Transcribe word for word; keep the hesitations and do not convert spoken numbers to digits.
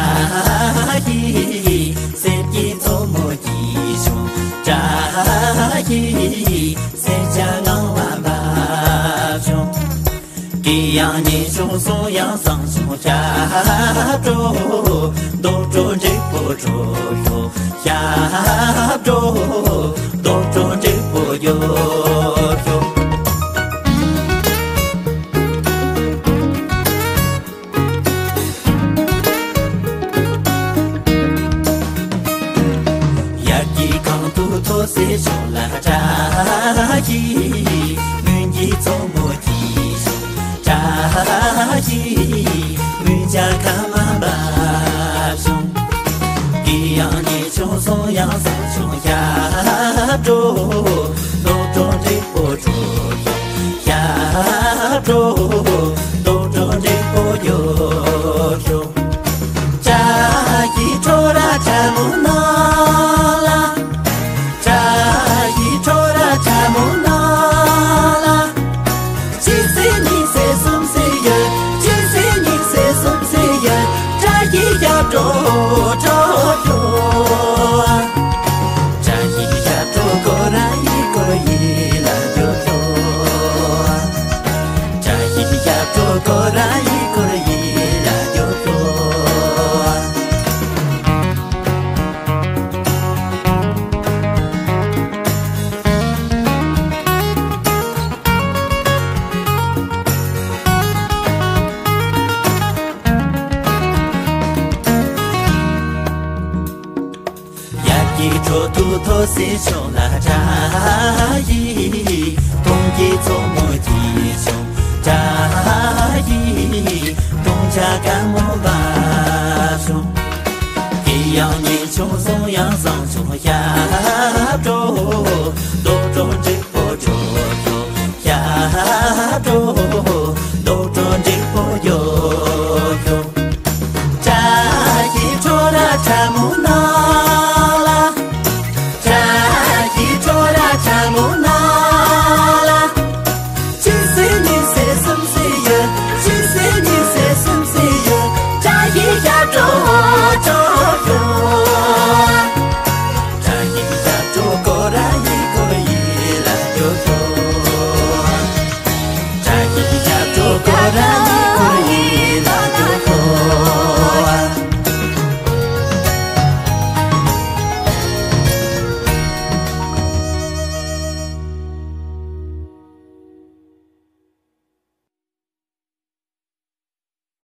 བཀྲ་ཤིས་གསེར་གྱི་མཚོ་མོ་སྐྱིད་བྱུང་། བཀྲ་ཤིས་སེར་སྐྱ་ངང་བ་འབབ་བྱུང་། གུ་ཡངས་སྙན་ཆུང་གསུང་དབྱངས་བཟང་བྱུང་། ཞབས་བྲོ་རྡོ་བྲོ་འགྲིག་པོ་བྲོ་ཤོག། ཞབས་བྲོ་རྡོ་བྲོ་འགྲིག་པོ་རྒྱོབ་ཤོག། ཡར་གྱི་གངས་དུ་ཐོག་སེ་ཕྱོགས་ལ། བཀྲ་ཤིས་མོན་གྱི་མཚོ་མོ་སྐྱིད་བྱུང་། བཀྲ་ཤིས་མོན་ཆ་ཁ་མ་འབབ་བྱུང་། གུ་ཡངས་སྙན་ཆུང་གསུང་དབྱངས་བཟང་བྱུང་། ཞབས་བྲོ་རྡོ་བྲོ་འགྲིག་པོ་བྲོ་ཤོག། ཞབས་བྲོ་རྡོ་བྲོ་འགྲིག་པོ་རྒྱོབ་ཤོག། བཀྲ་ཤིས་ཁྲོ་ར་ཁྲ་མོ་ནང་ལ། བཀྲ་ཤིས་ཁྲོ་ར་ཁྲ་མོ་ནང་ལ། གཅིག་སེ་གཉིས་སེ་གསུམ་སེ་ཡོད། གཅིག་སེ་གཉིས་སེ་གསུམ་སེ་ཡོད། བཀྲ་ཤིས་ཞབས་བྲོ་བྲོ་ཤོག། བཀྲ་ཤིས་ཞབས་བྲོ་ཁོ་རང་ཡི་སྐོར་ཡིད་ལ་རྒྱོབ་ཤོག། བཀྲ་ཤིས་ཞབས་བྲོ་ཁོ་རང་ཡི་སྐོར་ཡིད་ལ་རྒྱོབ་ཤོག། ཡར་གྱི་ཁྲོད་དུ་ཐོག་སེ་ཕྱོགས་ལ། བཀྲ་ཤིས་དུང་གི་མཚོ་མོ་སྐྱིད་བྱུང་། བཀྲ་ཤིས་དུང་ཆ་དཀར་མོ་འབབ་བྱུང་། གུ་ཡངས་སྙན་ཆུང་གསུང་དབྱངས་བཟང་བྱུང་། ཞབས་བྲོ་